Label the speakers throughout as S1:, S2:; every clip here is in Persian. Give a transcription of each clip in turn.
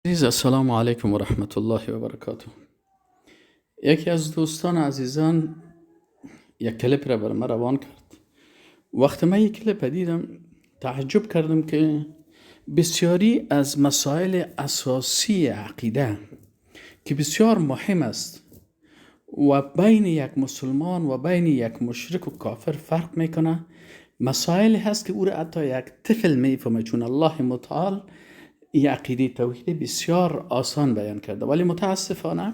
S1: عزیز، السلام علیکم و رحمت الله و برکاته. یکی از دوستان عزیزان یک کلیپ را بر من روان کرد. وقتی من یک کلیپ دیدم تعجب کردم که بسیاری از مسائل اساسی عقیده که بسیار مهم است و بین یک مسلمان و بین یک مشرک و کافر فرق میکنه، مسائل هست که او را حتی یک طفل میفهمه، چون الله متعال این عقیده توحید بسیار آسان بیان کرده. ولی متاسفانه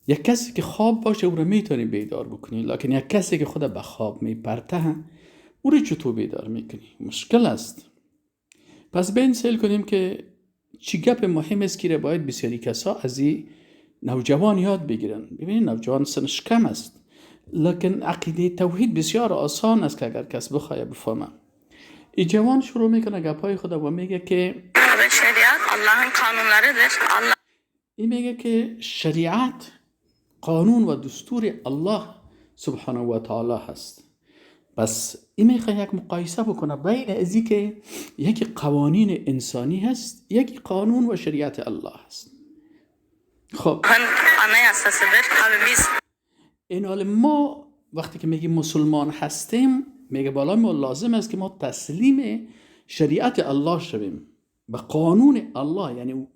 S1: یک کسی که خواب باشه او را میتونی بیدار بکنی، لکن یک کسی که خود به خواب میپرته او را چطور بیدار میکنی؟ مشکل است. پس بین سیل کنیم که چی گپ مهم است که باید بسیاری کسا از این نوجوان یاد بگیرن. ببینید نوجوان سنش کم است، لکن عقیده توحید بسیار آسان است که اگر کس بخواه بفهمه. این جوان شروع میکنه گپای خود و میگه که
S2: Şeriat Allah'ın kanunlarıdır. Allah
S1: این میگه که شریعت قانون و دستور الله سبحانه و تعالی هست. پس این میخواه یک مقایسه بکنه بین ازی که یکی قوانین انسانی هست، یکی قانون و شریعت الله هست. خب
S2: anayasasıdır. Abi biz
S1: این حال ما وقتی که میگیم مسلمان هستیم، میگه بالای ما لازم است که ما تسلیم شریعت الله شویم، به قانون الله، یعنی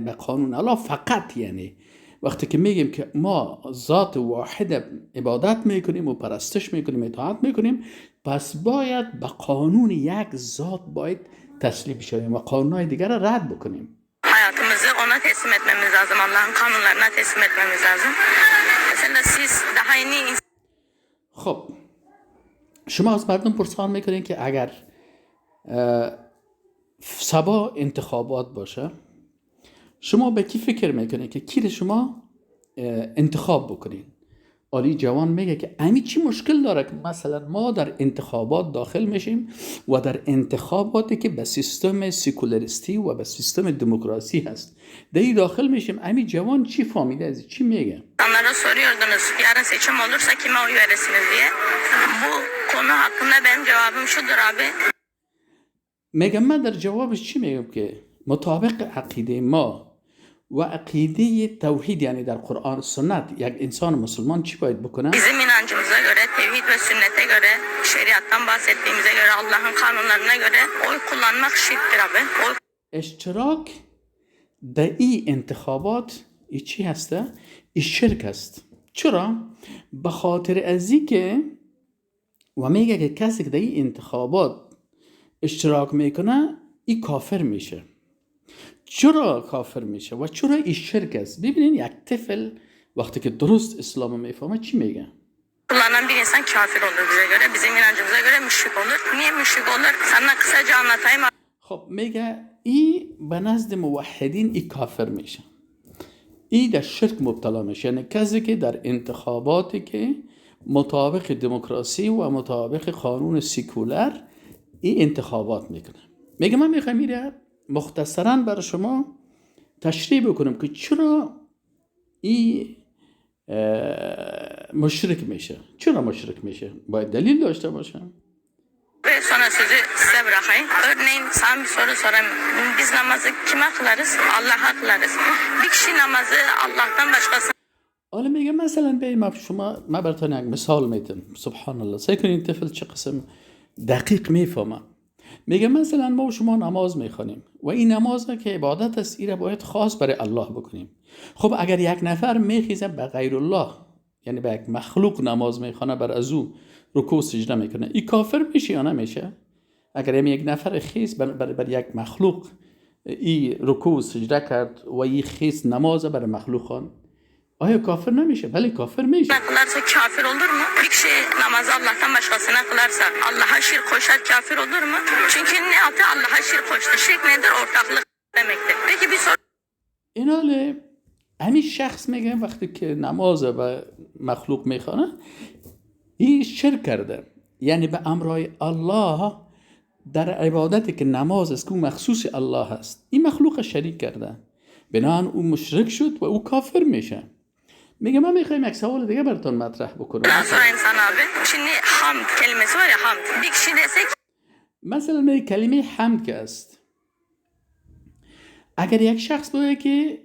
S1: به قانون الله فقط. یعنی وقتی که میگیم که ما ذات واحد عبادت میکنیم و پرستش میکنیم، اطاعت میکنیم، پس باید به قانون یک ذات باید تسلیم شویم و قانونهای دیگر را رد بکنیم.
S2: hayatımızı ona teslim etmemiz lazım. Allah'ın kanunlarına teslim etmemiz lazım. Mesela siz daha yeni
S1: خب شما از مردم پرسان میکنین که اگر صبا انتخابات باشه، شما به کی فکر میکنین که کی رو شما انتخاب بکنین؟ آلی جوان میگه که امی چی مشکل داره که مثلا ما در انتخابات داخل میشیم و در انتخاباتی که به سیستم سکولاریستی و به سیستم دموکراسی هست در داخل میشیم. امی جوان چی فهمیده از چی میگه؟
S2: insanlara soruyordunuz. Yarın seçim olursa kime oy verirsiniz diye. Bu konu hakkında benim cevabım şudur abi.
S1: میگم من در جوابش چی میگم که مطابق عقیده ما و عقیده توحید، یعنی در قرآن و سنت، یک انسان مسلمان چی باید بکنه؟
S2: Bizim inancımıza göre, tevhid ve sünnete göre, şeriattan bahsettiğimize göre, Allah'ın kanunlarına göre oy kullanmak şirktir abi. Oy
S1: اشتراک در این انتخابات ای چی هسته؟ ای شرک است. چرا؟ به خاطر ازی که و میگه که کسی که در این انتخابات اشتراک میکنه ای کافر میشه. چرا کافر میشه و چرا ای شرک است؟ ببینین یک طفل وقتی که درست اسلام میفهمه چی میگه؟
S2: kullanan bir insan kafir olur bize göre. Bizim inancımıza göre müşrik olur. Niye müşrik olur? Sana kısaca anlatayım.
S1: خب میگه ای به نزد موحدین ای کافر میشه، ای در شرک مبتلا میشه. یعنی کسی که در انتخاباتی که مطابق دموکراسی و مطابق قانون سیکولر ای انتخابات میکنه. میگه من میخوایم میره مختصرا برای شما تشریح بکنم که چرا ای مشرک میشه. چرا مشرک میشه؟ باید دلیل داشته باشه.
S2: Ve sonra sözü size bırakayım. Örneğin sana bir soru sorayım. Biz namazı kime kılarız? Allah'a kılarız. Bir kişi namazı Allah'tan başkasına
S1: حالا میگه مثلا به ما شما ما براتون یک مثال میتم. سبحان الله، سعی کنین طفل چه قسم دقیق میفهمه. میگه مثلا ما و شما نماز میخوانیم و این نماز که عبادت است ایره باید خاص برای الله بکنیم. خب اگر یک نفر میخیزه به غیر الله، یعنی به یک مخلوق نماز میخوانه، بر از او رکوع سجده میکنه، این کافر میشه یا نمیشه؟ اگر یک نفر خیز بر یک مخلوق ای رکوع سجده کرد و ای خیز نماز بر مخلوق خوان، آیا کافر نمیشه؟ بله کافر میشه.
S2: kılarsa kafir olur mu? Bir kişi namazı Allah'tan başkasına kılarsa Allah'a şirk koşar kafir olur mu? Çünkü ne yaptı? Allah'a şirk koştu. Şirk nedir? Ortaklık demektir. Peki bir soru
S1: این حال همین شخص میگه وقتی که نماز به مخلوق میخوانه این شرک کرده، یعنی به امرای الله در عبادتی که نماز است که او مخصوص الله است، این مخلوق شریک کرده، بنابراین او مشرک شد و او کافر میشه. میگه من میخوایم یک سوال دیگه براتون مطرح بکنم.
S2: daha sorayım sana abi. Şimdi hamd kelimesi var ya hamd. Bir kişi dese ki
S1: مثلا میگه کلمه حمد که است، اگر یک شخص بگه که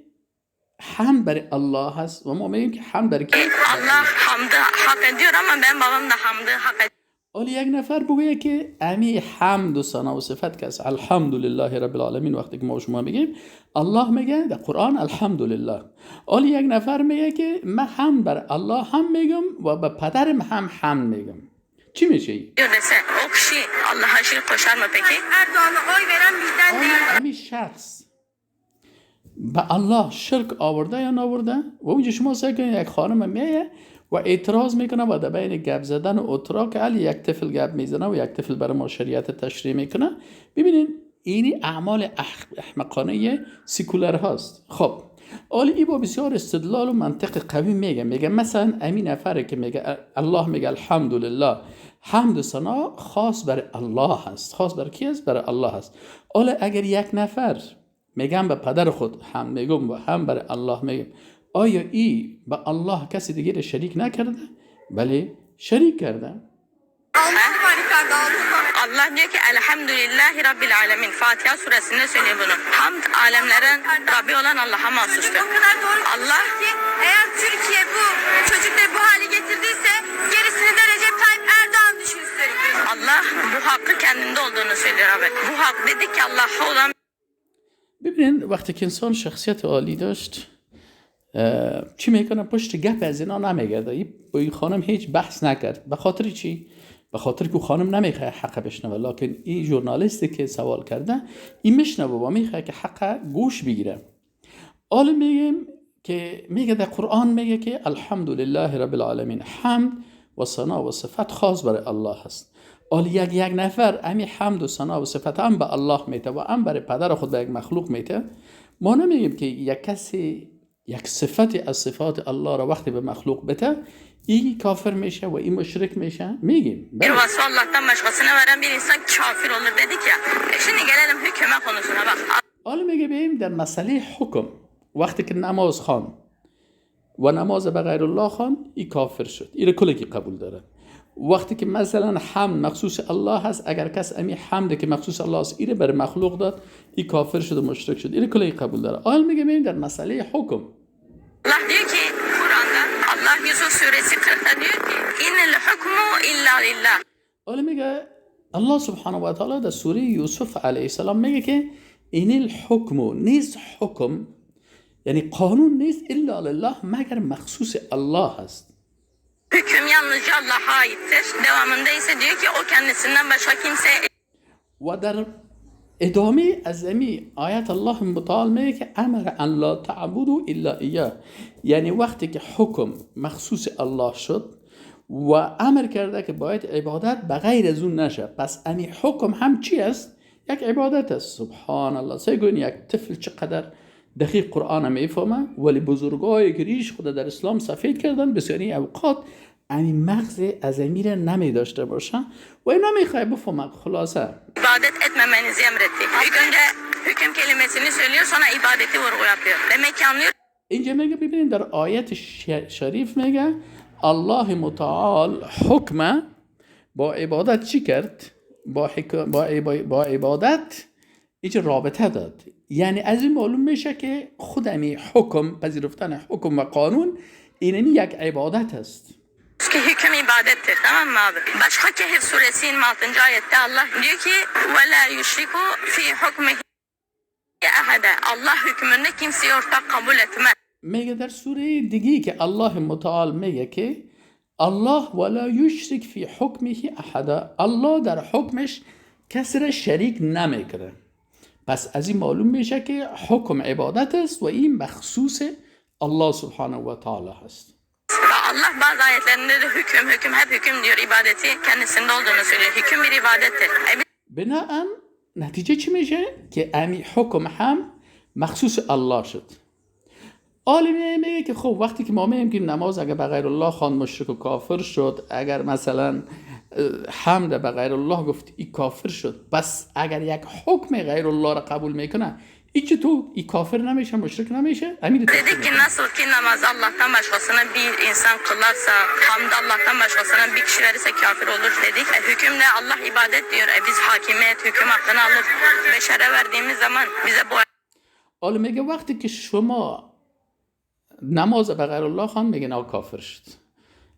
S1: حمد برای الله هست و ما میگیم که حمد برای کی؟
S2: Allah hamdı hak ediyor ama ben babam da hamdı hak ediyor.
S1: ولی یک نفر بگه که امی حمد و ثنا و صفت که است الحمدلله رب العالمین، وقتی که ما شما میگیم الله میگه در قرآن الحمدلله. ولی یک نفر میگه که من حمد بر الله هم میگم و به پدرم هم حمد میگم، چی میشه ای؟
S2: Dese o kişi Allah'a şirk koşar mı peki?
S3: Erdoğan'a oy veren bizden değil.
S1: امی شخص به الله شرک آورده یا نآورده؟ و اونجا شما سعی کنید یک خانم میه و اعتراض میکنه و در بین گپ زدن و اتراک علی یک طفل گپ میزنه و یک طفل برای ما شریعت تشریح میکنه. ببینین اینی اعمال احمقانه سیکولر هاست. خب حالا ای با بسیار استدلال و منطق قوی میگه مثلا امی نفره که میگه الله میگه الحمدلله، حمد و ثنا خاص بر الله هست. خاص بر کی است؟ بر الله هست. حالا اگر یک نفر میگم به پدر خود هم میگم و هم بر الله میگم، آیا ای به الله کسی دیگه را شریک نکرده؟ بله شریک کرده.
S3: Allah var yukarıda Allah.
S2: Allah diyor ki Elhamdülillahi Rabbil Alemin. Fatiha suresinde söylüyor bunu. Hamd alemlerin Rabbi olan Allah'a
S3: Çocuk
S2: mahsustur.
S3: o kadar doğru
S2: Allah
S3: ki eğer Türkiye bu çocukları bu hale getirdiyse gerisini de Recep Tayyip Erdoğan düşünsün.
S2: Allah bu hakkı kendinde olduğunu söylüyor abi. Bu hak dedik ki Allah'a olan
S1: ببینین وقتی که انسان شخصیت عالی داشت چی میکنه؟ پشت گپ از اینا نمیگرده. با این خانم هیچ بحث نکرد. به خاطر چی؟ به خاطر که خانم نمیخواد حق بشنوه، لکن این ژورنالیستی که سوال کرده این میشنوه و میخواد که حق گوش بگیره. حالا میگیم که میگه در قرآن میگه که الحمدلله رب العالمین، حمد و ثنا و صفت خاص برای الله هست. حالا یک نفر امی حمد و ثنا و صفت هم به الله میته و هم برای پدر خود به یک مخلوق میته، ما نمیگیم که یک کسی یک صفتی از صفات الله را وقتی به مخلوق بته این کافر میشه و این مشرک میشه؟ میگیم
S2: bir vasfı Allah'tan başkasına veren bir insan kafir olur dedik ya. Şimdi gelelim hüküme konusuna bak.
S1: حالا میگه بیم در مسئله حکم، وقتی که نماز خوان و نماز به غیر الله خوان این کافر شد، این کلی قبول داره. وقتی که مثلا حمد مخصوص الله هست، اگر کس امی حمد که مخصوص الله است اینو بر مخلوق داد، این کافر شد و مشرک شد، اینو کلی قبول داره. حالا میگه بیم در مسئله حکم،
S2: Allah diyor ki Kur'an'da Allah Yusuf suresi 40'ta diyor ki İnnel hukmu illa lillah.
S1: حالا میگه الله سبحانه و تعالی در سوره یوسف علیه السلام میگه که این الحکم نیست، حکم یعنی قانون نیست الا لله، مگر مخصوص الله هست.
S2: Hüküm yalnızca Allah'a aittir. Devamında ise diyor ki o kendisinden başka kimseye
S1: و در ادامه از امی آیت الله متعال میگه که امر ان لا تعبدوا الا ایاه، یعنی وقتی که حکم مخصوص الله شد و امر کرده که باید عبادت به غیر از اون نشه، پس امی حکم هم چی است؟ یک عبادت است. سبحان الله. سیگون یک طفل چقدر دقیق قرآن میفهمه، ولی بزرگای که ریش خود در اسلام سفید کردن بسیاری اوقات امی مغز از امیر نمی داشته باشه و اینا میخوای بفهمه. خلاصه
S2: ibadet etmemenizi emretti. İlk önce hüküm kelimesini söylüyor sonra ibadeti vurgu yapıyor. Demek ki anlıyor
S1: اینجا میگه ببینید در آیت شریف میگه الله متعال حکم با عبادت چی کرد؟ با عبادت اینجا رابطه داد. یعنی از این معلوم میشه که خود امی حکم، پذیرفتن حکم و قانون اینمی یک عبادت است.
S2: ki hüküm ibadettir, tamam mı abi? Başka Kehf suresi 26. Ayette Allah diyor ki وَلَا يُشْرِكُ فِي حُكْمِهِ أَحَدًا. Allah hükmünde kimseyi ortak kabul etmez.
S1: میگه در سوره دیگه که الله متعال میگه که الله ولا یشرک فی حکمه احدا، الله در حکمش کسی را شریک نمیکنه. پس از این معلوم میشه که حکم عبادت است و این مخصوص الله سبحانه و تعالی هست.
S2: Ve Allah bazı ayetlerinde de hüküm hüküm hep hüküm diyor, ibadeti kendisinde olduğunu söylüyor. Hüküm bir ibadettir.
S1: بناءً نتیجه چی میشه؟ که امی حکم هم مخصوص الله شد. عالمی میگه که خب وقتی که ما میگیم که نماز اگر به غیر الله خوان مشرک و کافر شد، اگر مثلا حمد به غیر الله گفت ای کافر شد، پس اگر یک حکم غیر الله را قبول میکنه ای چطور ای کافر نمیشه مشرک نمیشه؟ امیر
S2: Dedik ki nasıl ki namazı Allah'tan başkasına bir insan kılarsa, hamd Allah'tan başkasına bir kişi verirse kafir olur dedik. Hükümle Allah ibadet diyor. Biz hakimiyet, hüküm hakkını alıp beşere verdiğimiz zaman bize bu
S1: حالا میگه وقتی که شما نماز به غیر الله خواند، میگه نه کافر شد.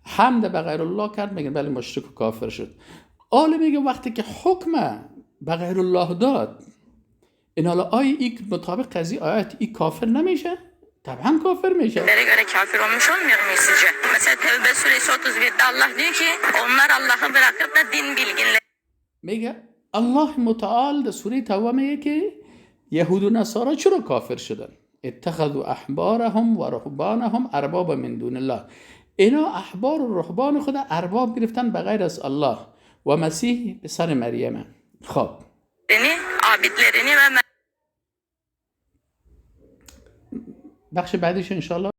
S1: حمد به غیر الله کرد، میگه بله مشرک و کافر شد. حالا میگه وقتی که حکم به غیر الله داد، این حالا آیا این مطابق قضیه آیات این کافر نمیشه؟ طبعا کافر میشه.
S2: Göre kafir olmuş olmuyor muyuz sizce? Mesela Tevbe suresi 31'de Allah diyor ki onlar Allah'ı bırakıp da din bilginleri
S1: میگه الله متعال در سوره توبه میگه که یهود و نصارا چرا کافر شدن؟ اتخذوا احبارهم و رهبانهم اربابا من دون الله. اینا احبار و رهبان خود ارباب گرفتن به غیر از الله و مسیح پسر مریمه. خب
S2: abidlerini ve
S1: بخش بعدیش انشالله.